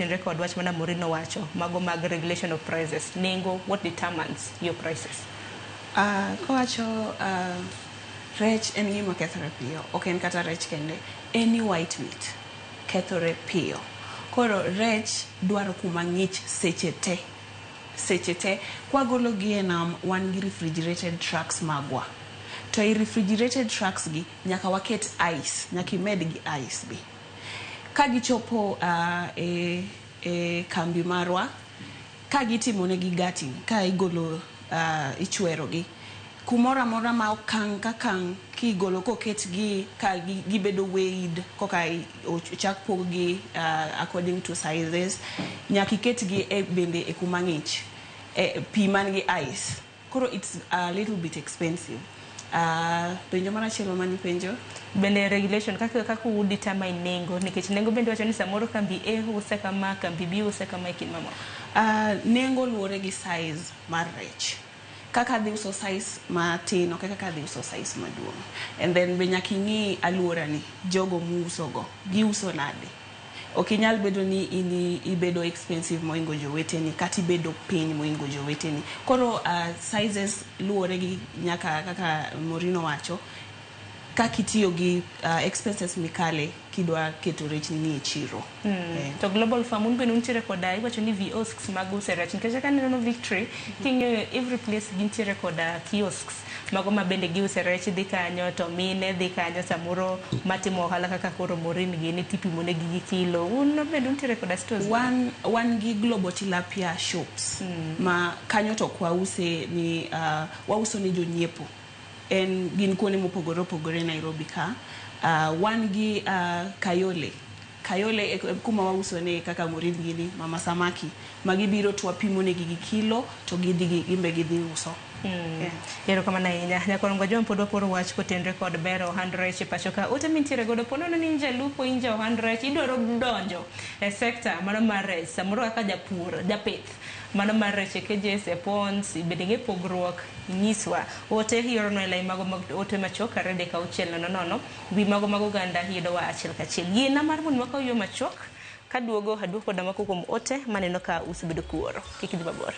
Kotenre kod wach mana Maureen owacho, mago mag regulation of prices, nengo, what determines your prices? Kowacho rech en gima kethore piyo, ok en kata rech kende, any white meat kethore piyo. Koro rech dwaro kuma ng'ich seche te. Seche te. Kwagolo gi e nam, wan gi refrigerated trucks magwa. To e refrigerated trucks gi, nyaka waket ice, nyaka imed gi ice be. Ka gichopo e kambi marwa, ka gitimo negi gutting, ka igolo ichwero gi, kumoro amora ma okang' ka kang' kigolo koketgi ka gibedo weighed koka ochak pog gi according to sizes, nyaka iketgi e bende e kuma ng'ich, e pi man gi ice. Koro it's a little bit expensive. Penjo marachielo manipenjo? Bende regulation kaka u determine nengo, nikech nengo bende wacho ni samoro kambi A use kama, kambi B use kama e kind mamoko. Nengo luwore gi size mar rech. Kaka adhi uso size matin ok e kaka adhi uso size maduong'. And then be nyaka ing'i aluora ni, jogo muuso go, giuso nade. Ok inyal bedo ni in ibedo expensive moingo joweteni kata ibedo piny moingo joweteni. Koro sizes luwore gi nyaka kaka Maureen owacho, kaka itiyo gi expenses mikale kidwa keto rechni ni e chiro. To Global Farm un bende untiere koda iwacho ni kiosks mag uso rech, nikech kaka aneno Victory king'iyo every place gintiere koda kiosks mago ma bende giuse rech. Dhi kanyo to mine dhi kanyo samoro matimo ohala kaka koro Maureen gini tipimo negi gi kilo. Un bende untiere koda stores? Wan gi Global Tilapia shops ma kanyo to ok wause ni wauso ni jonyiepo. En gin kuonde mopogore opogore Nairobi ka. Wan gi Kayole. Kayole e kuma wauso ne kaka Maureen gini, Mama Samaki. Ma gibiro to wapimo negi gi kilo to gidhi gimbe gidhi uso. Yeah. Erokamano ahinya. Nyakwar John, pod waporo wach kotenre kod bero ohand rech e pacho ka. Ote mintiere godo, po nono ni in jalupo, in ja ohand rech, idwaro donjo e sekta mano mar rech, samoro kaka japur, japith mano mar rech e cages, e ponds, bende ing'e pogruok, inyiswa. Ote iorono e lai mago mag ote machuok 23600. Wi mago mag oganda yudowa achiel kachiel. Yiena mar mondo wakaw yo machuok kaduogo aduoko koda moko kuom ote maneno ka usebedo kuoro. Kik idhi mabor.